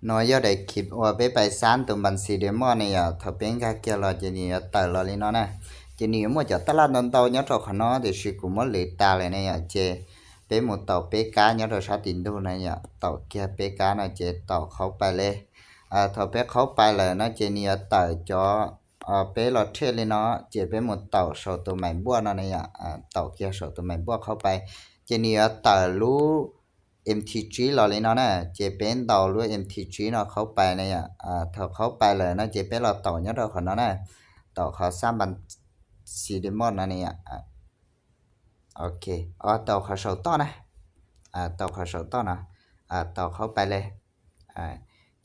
Nov yog daim khib uas peb pais xab tus npas xis dej moj ne yom, thaum peb nkag kiag los ces nws yuav tawm los li no na. Ces nws yuav muaj cov taj laj ntau ntau nyob rau qhov no tiam sis kuv muab lwv tas lawm ne yom, ces peb mus taus peb kab nyob rau sab tim ntug na yom, taus kiag peb kab no ces taus qhaub pais li. Thaum peb qhaub pais lawm no ces nws yuav tawm cov, peb los thiaj li no, ces peb mus taus saum tus maim npuaj no ne yom, taus kiag saum tus maim npuaj qhaub pais, ces nws yuav tawm lub M T tsib los li no na, ces peb ntaus lub M T tsib no qhaub pais na yom. Thaum qhaub pais lawm no ces peb los taus nyob rau qhov no na, taus qhov xab npas xis dej moj no ne yom. Ok, taus qhov saum toj na, taus qhov saum toj no, taus qhaub pais li.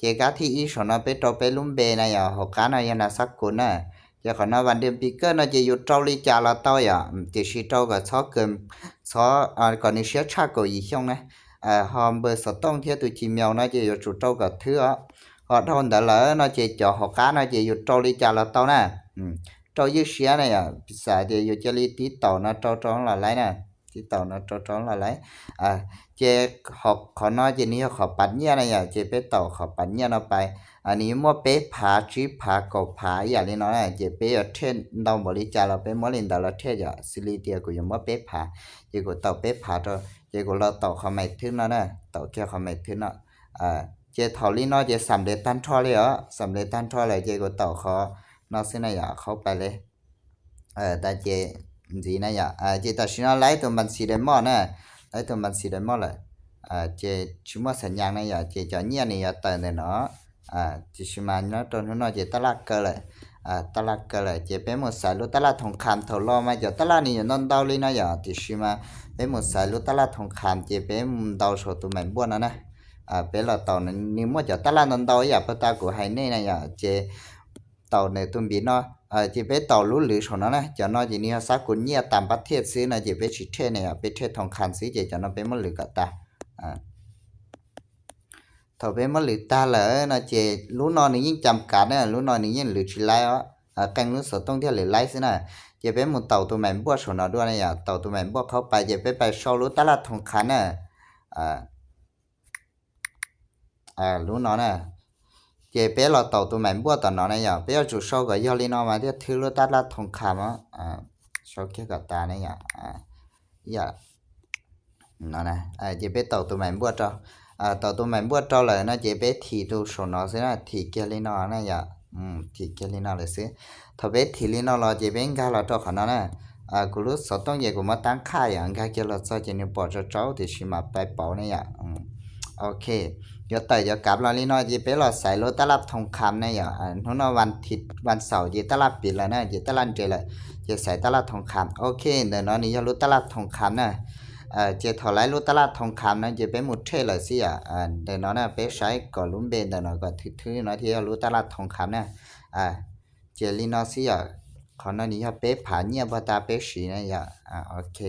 Ces kab thib ib saum no peb rau peb lub npe na yom, hauv qab no yog nas xab kus na. Ces qhov no vas dej pis kawj no ces yus rau li cas los tau yom, tiam sis rau kom txhob kawg, txhob, kom nws siab tshaj kaum yim xyoo na. Ho npawb xov tooj thiab tus Gmail no ces yuav tsum rau kom thwb os. Ho dhau ntawd lawm no ces cov hauv qab no ces yus rau li cas los tau na. Rau ywj siab na yom, piv xam tias yus cia li tib taum no rau rau los laib na, tib taum no rau rau los laib. Ces qhov no ces nws yog qhov pav nyiaj na yom, ces peb taus qhov pav nyiaj no pais. Nws yuav muaj peb phav, tsib phav, kaum phav ib yam li no na, ces peb yuav thiaj ntau npaum li cas los peb muab li ntawd los thiaj yom. Xws li tias kuv yuav muab peb phav, ces kuv taus peb phav rau, ces kuv los taus qhov mais thwb no na, taus kiag qhov mais thwb no. Ces thaum li no ces xam nplej tag nrho li os, xam nplej tag nrho lawm ces kuv taus qhov no xwb na yom, qhaub pais li. Tas ces ntxiv na yom, ces tam sim no laib tus npas xis dej moj na, laib tus npas xis dej moj lawm, ces tsis muaj xam nyas na yom, ces cov nyiaj nws yuav tawm ntawm no. Tiam sis mas nyob rau hnub no ces taj laj kaw lawm, taj laj kaw lawm ces peb mus xaiv lub taj laj thoo kham. Thaum los mas cov taj laj nws yuav ntau ntau li no yom, tiam sis mas peb mus xaiv lub taj laj thoo kham ces peb mus ntaus saum tus maim npuaj no na. Peb los taus, nws muaj cov taj laj ntau ntau ib yam pag tas kuv hais nej na yom, ces taus nws tus npis no, ces peb taus lub lwv saum no na. Cov no ces nws yog xab kus nyiaj tas npab thiaj xwb no ces peb tsis thiaj na yom, peb thiaj thoo kham xwb, ces cov no peb muab lwv kom tas. Thaum peb muab lwv tag lawm no ces lub no nws yeej cam kav na, lub no nws yeej lwv tsis laib os, qee lub xov tooj thiaj lwv laib xwb na. Ces peb mus taus tus maim npuaj saum no dua na yom, taus tus maim npuaj qhaub pais ces peb pais sau lub taj laj thoo kham na. Lub no na, ces peb los taus tus maim npuaj tom no na yom, peb yuav tsum sau kom yog li no mas thiaj thwb lub taj laj thoo kham os. Sau kiag kom tas na yom, ces peb taus tus maim npuaj rau, taus tus maim npuaj rau lawm no ces peb thim tus saum no xwb na, thim kiag li no na yom, thim kiag li no lawm xwb. Thaum peb thim li no los ces peb nkag los rau qhov no na. Kuv lub xov tooj ces kuv muab tab qhaj yom, nkag kiag los txog ces nws pom tsau tsau tiam sis mas pais pauv ne yom. Ok, yuav tawm yuav kav los li no ces peb los xaiv lub taj laj thoo kham ne yom. Hnub no vas xaum ces taj laj piv lawm na, ces taj laj nres lawm, ces xaiv taj laj thoo kham. Ok, ntawm no nws yog lub taj laj thoo kham na. Ces thaum laib lub taj laj thoo kham no ces peb mus thiaj lawm xwb yom. Ntawm no na peb saib kom lub npe ntawm no kom thwb thwb no thiaj yog lub taj laj thoo kham na. Ces li no xwb yom, qhov no nws yog peb phav nyiaj pag tas peb siv na yom. Ok,